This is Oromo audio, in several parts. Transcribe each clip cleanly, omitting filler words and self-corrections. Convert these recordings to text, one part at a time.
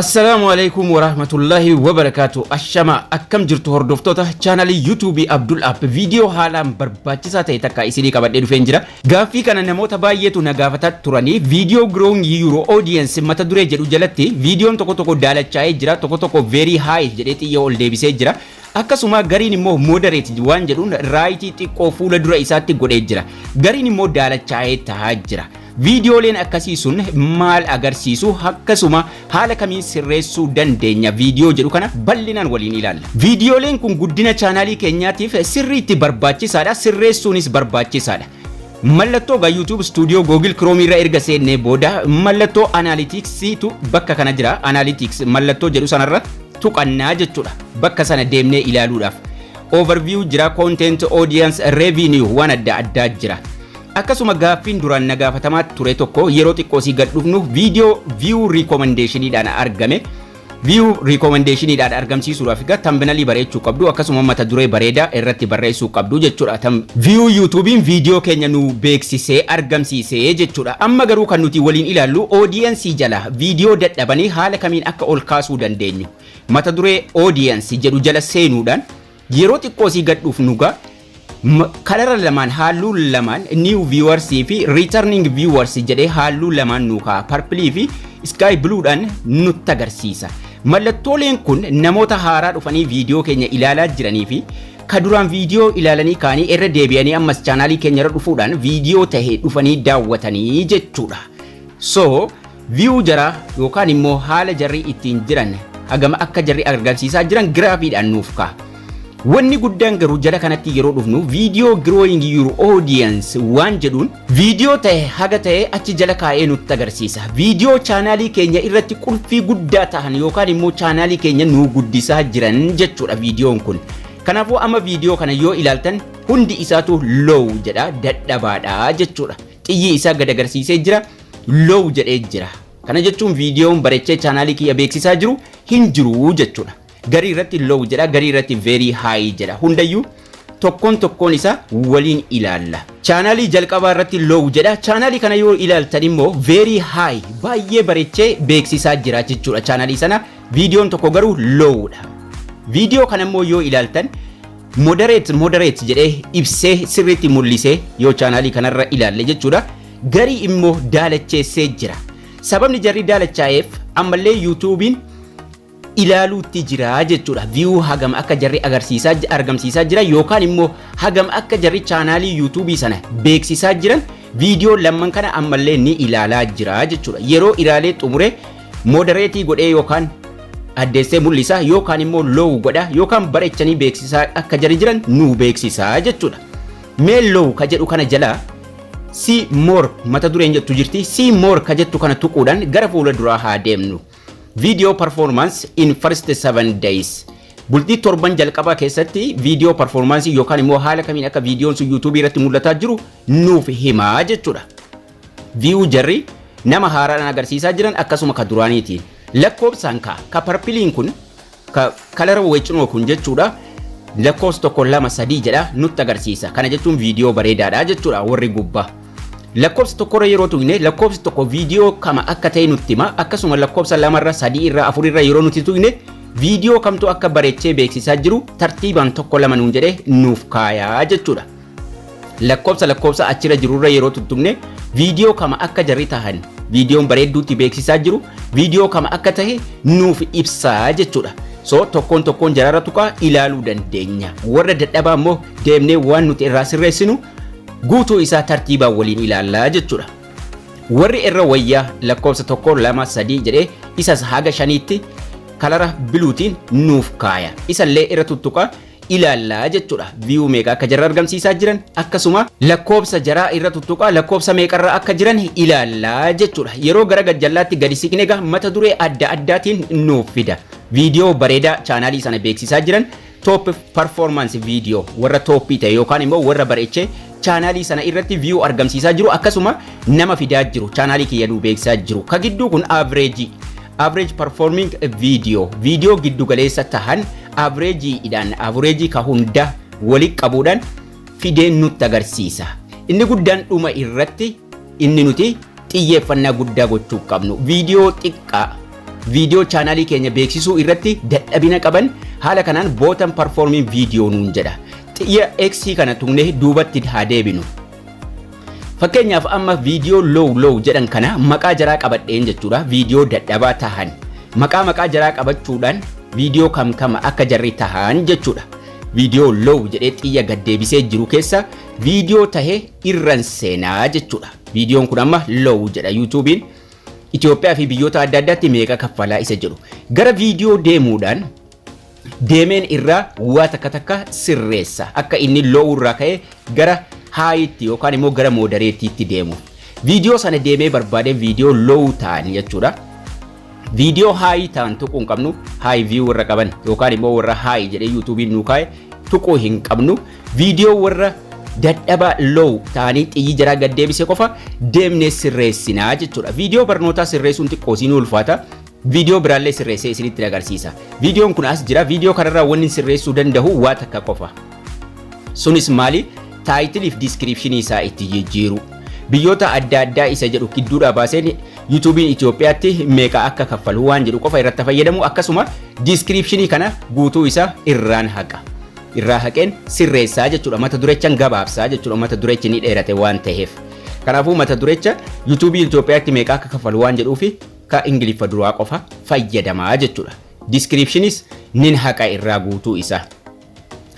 Assalaamu alaikum warahmatullahi wabarakaatu. Ashama, akkam jirtu hordoftoota chaanalii YouTubeii Abdul App? Viidiyoo haalaan barbaachisaa ta'e takka isinii qabadhee dhufeen jira. Gaaffii kana namoota baay'eetu na gaafataa turanii. Viidiyoo growing your audience mata duree jedhu jalatti viidiyoon tokko tokko daalachaa'ee jira, tokko tokko very high jedhee xiyya ol deebisee jira. Akkasuma gariin immoo moderate waan jedhuun rightii xiqqoo fuula dura isaatti godhee jira. Gariin immoo daalachaa'ee tahaa jira. Viidiyooleen akkasii sun maal agarsiisu, akkasuma haala kamiin sirreessuu dandeenya viidiyoo jedhu kana bal'inaan waliin ilaalla. Viidiyooleen kun guddina chaanaalii keenyaatiif sirriitti barbaachisaadha, sirreessuunis barbaachisaadha. Mallattoo gaa YouTube Studio Google Chrome irra erga seennee booda mallattoo Analyticsiitu bakka kana jira. Analytics mallattoo jedhu sanarra tuqannaa jechuudha. Bakka sana deemnee ilaaluudhaaf. Overview jira, content, audience, revenue, waan adda addaa jira. Akkasuma gaaffiin duraan na gaafatamaa ture tokko, yeroo xiqqoo sii gad dhufnu, viidiyoo view recommendationiidhaan argame. View recommendationiidhaan argamsiisuudhaaf egaa thumbnailii bareechuu qabdu, akkasuma mata duree bareedaa irratti barreessuu qabdu jechuudha. View YouTubein viidiyoo keenya nu beeksisee argamsiisee jechuudha. Amma garuu kan nuti waliin ilaallu audience jala viidiyoo dadhabanii haala kamiin akka ol kaasuu dandeenyu. Mata duree audience jedhu jala seenuudhaan yeroo xiqqoo sii gad dhufnu gaa colora lamaan, halluu lamaan, new viewers fi returning viewers jedhee halluu lamaan nu kaa'a, purple fi sky bluedhaan nutti agarsiisa. Mallattooleen kun namoota haaraa dhufanii viidiyoo keenya ilaalaa jiranii fi ka duraan viidiyoo ilaalanii kaanii irra deebi'anii ammas chaanaalii keenya irra dhufuudhaan viidiyoo tahe dhufanii daawwatanii jechuudha. So view jara yookaan immoo haala jarri ittiin jiran, hagam akka jarri argamsiisaa jiran giraafiidhaan nuuf kaa'a. Wanni guddaan garuu jala kanatti yeroo dhufnu viidiyoo growing your audience waan jedhuun viidiyoo ta'e haga ta'e achi jala kaa'ee nutti agarsiisa. Viidiyoo chaanaalii keenya irratti qulfii guddaa ta'an yookaan immoo chaanaalii keenya nuu guddisaa jiran jechuudha viidiyoon kun. Kanaafuu amma viidiyoo kana yoo ilaaltan hundi isaatu low jedha, dadhabaadha jechuudha. Xiyyi isaa gad agarsiisee jira, low jedhee jira. Kana jechuun viidiyoon bareechee chaanaalii kiyya beeksisaa jiru hin jiru jechuudha. Garii irratti low jedha, garii irratti very high jedha. Hundayyuu tokkoon tokkoon isaa waliin ilaalla. Chaanaalii jalqabaa irratti low jedha. Chaanaalii kana yoo ilaaltan immoo very high, baay'ee bareechee beeksisaa jira jechuudha. Chaanaalii sana viidiyoon tokko garuu lowdha. Viidiyoo kana immoo yoo ilaaltan moderate, moderate jedhee ibsee sirriitti mul'isee yoo chaanaalii kanarra ilaalle jechuudha. Garii immoo daalacheessee jira. Sababni jarri daalachaa'eef ammallee YouTubein ilaaluutti jira jechuudha. View hagam akka jarri agarsiisaa argamsiisaa jira yookaan immoo hagam akka jarri chaanaalii YouTubeii sana beeksisaa jiran viidiyoo lamman kana ammallee ni ilaalaa jira jechuudha. Yeroo ilaalee xumure moderateii godhee yookaan addeessee mul'isa yookaan immoo low godha yookaan bareechanii beeksisaa akka jarri jiran nu beeksisaa jechuudha. Mee low ka jedhu kana jalaa see more mata dureen jettu jirti. See more ka jettu kana tuquudhaan gara fuula duraa haa deemnu. Video performance in first 7 days. Bultii 7 jalqabaa keessatti viidiyoo performance yookaan immoo haala kamiin akka viidiyoon sun YouTube irratti mul'ataa jiru nuuf himaa jechuudha. View jarri nama haaraadhaan agarsiisaa jiran akkasuma ka duraaniitiin. Lakkoofsaan ka purpleiin kun, ka colora weecinoo kun jechuudha. Lakkoofsa tokko, lama, sadii jedha nutti agarsiisa. Kana jechuun viidiyoo bareedaadha jechuudha warri gubbaa. Lakkoofsa tokkorra yeroo tuqne lakkoofsi tokko viidiyoo kama akka ta'e nutti hima. Akkasuma lakkoofsa lamarra, sadii irra, afur irra yeroo nuti tuqne viidiyoo kamtu akka bareechee beeksisaa jiru tartiibaan tokko, lama nuun jedhee nuuf kaayaa jechuudha. Lakkoofsa lakkoofsa achirra jirurra yeroo tuttuqne viidiyoo kama akka jarri tahan, viidiyoon bareedduutti beeksisaa jiru viidiyoo kama akka tahe nuuf ibsaa jechuudha. So tokkoon tokkoon jaraarra tuqaa ilaaluu dandeenya. Warra dadhabaa immoo deemnee waan nuti irraa sirreessinu guutuu isaa tartiibaan waliin ilaallaa jechuudha. Warri irra wayyaa lakkoofsa tokko, lama, sadii jedhee isas haga shaniitti colora bluetiin nuuf kaaya. Isallee irra tuttuqaa ilaallaa jechuudha. View meeqa akka jarra argamsiisaa jiran, akkasuma lakkoofsa jaraa irra tuttuqaa lakkoofsa meeqarra akka jiran ilaallaa jechuudha. Yeroo gara gajjallaatti gadi siqne egaa mata duree adda addaatiin nuuf fida. Viidiyoo bareedaa chaanaalii sana beeksisaa jiran, top performance video, warra topii ta'e yookaan immoo warra bareechee chaanaalii sana irratti view argamsiisaa jiru, akkasuma nama fidaa jiru, chaanaalii kiyya nuu beeksisaa jiru. Ka gidduu kun average performing video, viidiyoo giddu galeessa tahan averageiidhaan, averageii ka hunda walitti qabuudhaan fidee nutti agarsiisa. Inni guddaan dhuma irratti inni nuti xiyyeeffannaa guddaa gochuu qabnu viidiyoo xiqqaa Viidiyoo chaanaalii keenya beeksisuu irratti dadhabina qaban haala kanaan bottom performing video nuun jedha. Xiyya X kana tuqnee duubatti haa deebinu. Fakkeenyaaf, amma viidiyoo low low jedhan kana maqaa jaraa qabadheen jechuudha. Viidiyoo dadhabaa tahan. Maqaa maqaa jaraa qabachuudhaan viidiyoo kam kam akka jarri tahan jechuudha. Viidiyoo low jedhee xiyya gaddeebisee jiru keessa viidiyoo tahe irran seenaa jechuudha. Viidiyoon kun amma low jedha. YouTube'n Itoophiyaa fi biyyoota adda addaatti meeqa kaffalaa isa jedhu. Gara viidiyoo deemuudhaan deemeen irraa waa takka takka sirreessa, akka inni low irraa ka'ee gara hightti yookaan immoo gara moderateiitti deemu. Viidiyoo sana deemee barbaadee viidiyoo low ta'an jechuudha. Viidiyoo high ta'an tuquu hin qabnu, high view warra qaban yookaan immoo warra high jedhee YouTubeiin nuu kaa'e tuquu hin qabnu. Viidiyoo warra dadhaba low ta'anii xiyyi jaraa gad deebise qofa deemnee sirreessinaa jechuudha. Viidiyoo barnootaa sirreessuun xiqqoo siin ulfaata. Viidiyoo biraallee sirreessee isinitti agarsiisa. Viidiyoon kun as jira. Viidiyoo kanarraa wanni sirreessuu danda'u waa takka qofa. Sunis maali? Titleiif descriptionii isaa itti jijjiiru. Biyyoota adda addaa isa jedhu gidduudhaa baaseen YouTubeiin Itoophiyaatti meeqa akka kaffalu waan jedhu qofa irratti fayyadamu, akkasuma descriptionii kana guutuu isaa irraan haqa. Irraa haqeen sirreessaa jechuudha. Mata durechaan gabaabsaa jechuudha. Mata durechi ni dheerate waan ta'eef. Kanaafuu mata durecha YouTubeii Itoophiyaatti meeqa akka kaffalu waan jedhuufi ka Ingiliffa duraa qofa fayyadamaa jechuudha. Descriptionis nin haqa irraa guutuu isaa.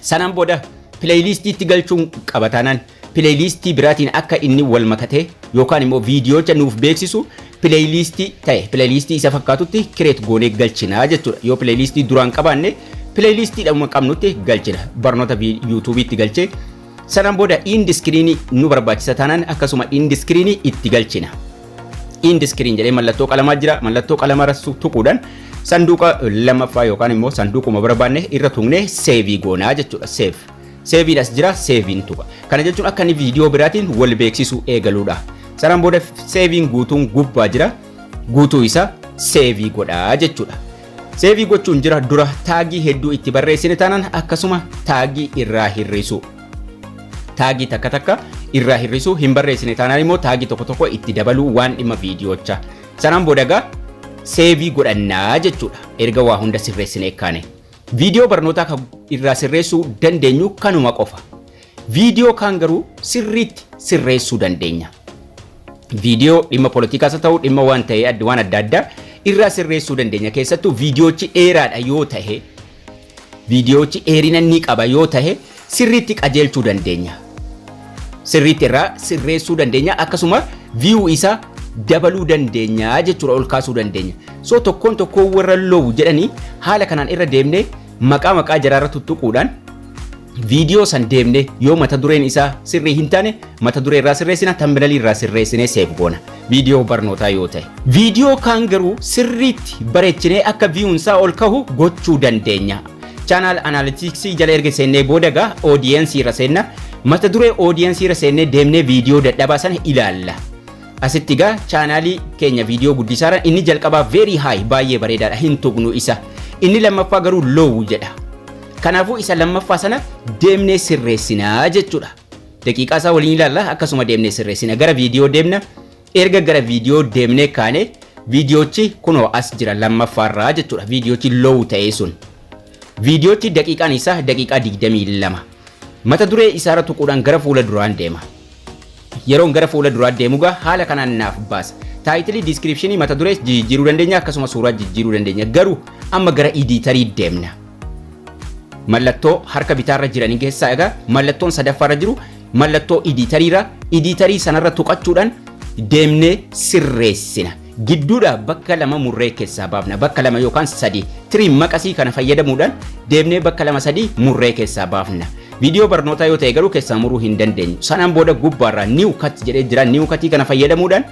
Sanaan booda playlistiitti galchuun qaba taanaan, playlistii biraatiin akka inni wal makatee yookaan immoo viidiyoocha nuuf beeksisu playlistii ta'e, playlistii isa fakkaatutti create goonee galchinaa jechuudha. Yoo playlistii duraan qabaanne, playlistiidhuma qabnutti galchina. Barnoota YouTubeiitti galchee, sanaan booda end screenii nu barbaachisa taanaan akkasuma end screenii itti galchina. End screen jedhee mallattoo qalamaa jira. Mallattoo qalamaa irra tuquudhaan sanduuqa lammaffaa yookaan immoo sanduuquma barbaanne irra tuqnee save goonaa jechuudha. Save. Saveiin as jira, saveiin tuqa. Kana jechuun akka inni viidiyoo biraatiin wal beeksisuu eegaluudha. Sanaan booda saveiin guutuun gubbaa jira. Guutuu isaa save godhaa jechuudha. Save gochuun jira dura tagii hedduu itti barreessine taanaan akkasuma tagii irraa hir'isu. Tagii takka takka irraa hir'isu, hin barreessine taanaan immoo tagii tokko tokko itti dabaluu waan dhimma viidiyoocha. Sanaan booda egaa save godhannaa jechuudha. Erga waa hunda sirreessine kaane. Viidiyoo barnootaa kan irraa sirreessuu dandeenyu kanuma qofa. Viidiyoo kaan garuu sirriitti sirreessuu dandeenya. Viidiyoo dhimma poolitikaas haa ta'u, dhimma waan ta'e waan adda addaa irraa sirreessuu dandeenya. Keessattuu viidiyoochi dheeraadha yoo ta'e, viidiyoochi dheerina ni qaba yoo ta'e, sirriitti qajeelchuu dandeenya. Sirriitti irraa sirreessuu dandeenya, akkasuma view isaa dabaluu dandeenya jechuudha, ol kaasuu dandeenya. So tokkoon tokkoon warra low jedhanii haala kanaan irra deemnee maqaa maqaa jaraarra tuttuquudhaan viidiyoo san deemne, yoo mata dureen isaa sirrii hin taane mata duree irraa sirreessina, thumbnailii irraa sirreessinee save goona, viidiyoo barnootaa yoo ta'e. Viidiyoo kaan garuu sirriitti bareechinee akka viewun isaa ol kahu gochuu dandeenya. Channel analyticsii jala erga seennee booda gaa audienceii irra seenna. Mata duree audienceii irra seennee deemnee viidiyoo dadhabaa sana ilaalla. Asitti gaa chaanaalii keenya viidiyoo guddisaarra inni jalqabaa very high, baay'ee bareedaadha, hin tuqnu isa. Inni lammaffaa garuu low jedha. Kanaafuu isa lammaffaa sana deemnee sirreessinaa jechuudha. Daqiiqaa isaa waliin ilaalla, akkasuma deemnee sirreessina. Gara viidiyoo deemna. Erga gara viidiyoo deemnee kaane, viidiyoochi kunoo as jira lammaffaarraa jechuudha. Viidiyoochi low ta'ee sun. Viidiyoochi daqiiqaan isaa daqiiqaa 22. Mata duree isaarra tuquudhaan gara fuula duraan deema. Yeroon gara fuula duraa deemu gaa haala kanaan naaf baasa. Titleii, descriptionii, mata duree jijjiiruu dandeenya, akkasuma suuraa jijjiiruu dandeenya. Garuu amma gara editorii deemna. Mallattoo harka bitaarra jiranii keessaa egaa mallattoon sadaffaarra jiru mallattoo editoriirra, editorii sanarra tuqachuudhaan deemnee sirreessina. Gidduudha bakka lama murree keessaa baafna, bakka lama yookaan sadi trim maqasii kana fayyadamuudhaan deemnee bakka lama sadii murree keessaa baafna. Viidiyoo barnootaa yoo ta'e garuu keessaa muruu hin dandeenyu. Sanaan booda gubbaarraa new cut jedhee jira. New cutii kana fayyadamuudhaan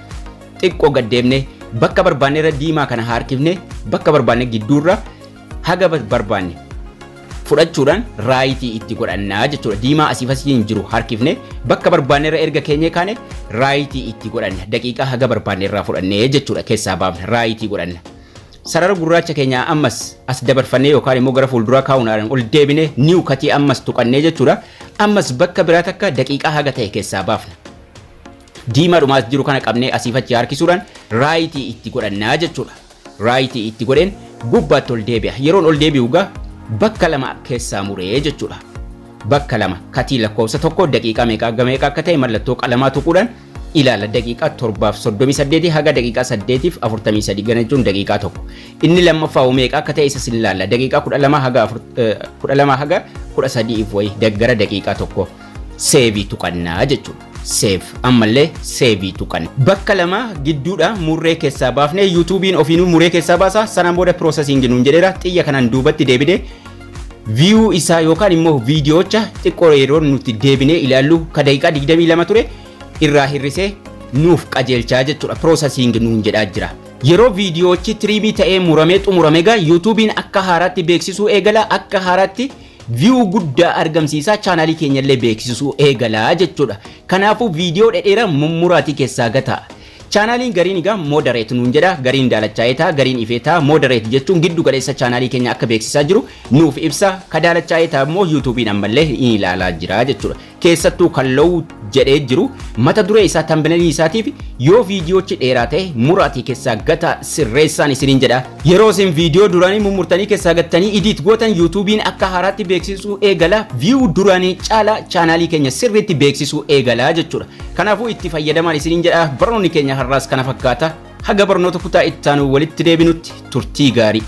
xiqqoo gad deemnee bakka barbaanne irra diimaa kana harkifnee bakka barbaanne gidduurra haga barbaanne fudhachuudhaan rightii itti godhannaa jechuudha. Diimaa asiif asii hin jiru harkifnee bakka barbaanne irra erga keenyee kaane rightii itti godhanna. Daqiiqaa haga barbaanne irraa fudhannee jechuudha, keessaa baafna, rightii godhanna. Sarara gurraacha keenya ammas as dabarfannee yookaan immoo gara fuulduraa kaa'uudhaan ol deebinee new cutii ammas tuqannee jechuudha. Ammas bakka biraa takka daqiiqaa haga ta'e keessaa baafna. Diimaa dhumaas jiru kana qabnee asiif achi harkisuudhaan rightii itti godhannaa jechuudha. Right itti godheen gubbaatti ol deebi'a. Yeroon ol deebi'u gaa bakka lama keessaa muree jechuudha. Bakka lama cut lakkoofsa 1 daqiiqaa meeqaa meeqa akka ta'e mallattoo qalamaa tuquudhaan ilaala, daqiiqaa 7:38 haga daqiiqaa 8:43 gana jechuun daqiiqaa 1. Inni lammaffaa meeqa akka ta'e isa sin ilaalla, daqiiqaa 12 haga 12 haga 13f wayi gara daqiiqaa 1. Save tuqannaa jechuudha. Save, ammallee save tuqanna. Bakka lama gidduudha murree keessaa baafnee, YouTubeiin ofiinuu muree keessaa baasa. Sanaan booda processing nuun jedheera. Xiyya kanaan duubatti deebinee view isaa yookaan immoo viidiyoocha xiqqoo yeroo nuti deebinee ilaallu, ka daqiiqaa 22 ture irraa hir'isee nuuf qajeelchaa jechuudha. Processing nuun jedhaa jira. Yeroo viidiyoochi trim ta'ee muramee xumurame egaa YouTubeiin akka haaraatti beeksisuu eegala, akka haaraatti view guddaa argamsiisaa, chaanaalii keenyallee beeksisuu eegalaa jechuudha. Kanaafuu viidiyoo dhedheeraa mummuraatii keessaa gataa. Chaanaaliin gariin egaa moderate nuun jedha, gariin daalachaa'ee ta'a, gariin ifee ta'a. Moderate jechuun giddu galeessa chaanaalii keenya akka beeksisaa jiru nuuf ibsa. Ka daalachaa'ee ta'a immoo YouTubeiin ammallee ni ilaalaa jira jechuudha. Keessattuu kan low jedhee jiru mata duree isaa, thumbnail isaatiif yoo viidiyoochi dheeraa ta'e muraatii keessaa gata, sirreessaan isiniin jedha. Yeroo isin viidiyoo duraanii mummurtanii keessaa gattanii edit gootan, YouTubeiin akka haaraatti beeksisuu eegala, view duraanii caala chaanaalii keenya sirriitti beeksisuu eegala jechuudha. Kanaafuu itti fayyadamaan isiniin jedha. Barnoonni keenya har'aas kana fakkaata. Haga barnoota kutaa ittaanu walitti deebinutti turtii gaarii.